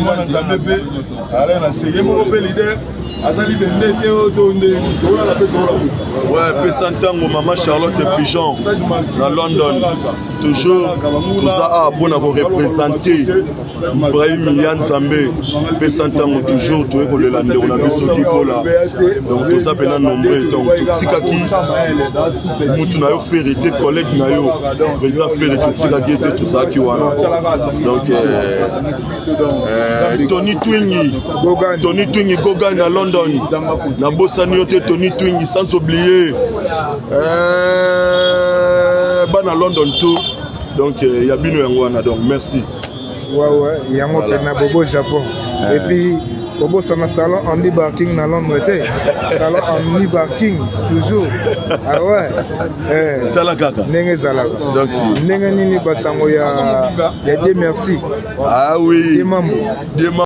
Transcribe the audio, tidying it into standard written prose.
Mwana Nzambe mpe ala na se ye moko mpe leader azali bende te oyo to nde tolala mpe tolamuka. Ouais, pesa ntango mama Charlotte Pigeon na London. Toujours toza awa mpona korepresente Ibrahim ya Nzambe. Pesa ntango toujours toye kolela ndeko na biso Dikola. Donc toza mpena nombre. Donc totikaki mutu na yo Ferre te, collègue na yo président Ferre, totikaki ye te, tozalaki wana. Donc Tony Twingi, Tony Twingi Gogan na London, nabosani yo te Tony Twingi, sans oublier bana London tout. Donc ya bino yango wana, donc merci. Ouais, yango mpe na Bobo Japon. Et puis kobosana salon Andy Barking na Londres te, salon Andy Barking toujours. Ah ouais, eh. Tala kaka. Ndenge ezalaka. Donc ndenge nini basango ya Dieu merci? Ah oui. Die Mambo. Die.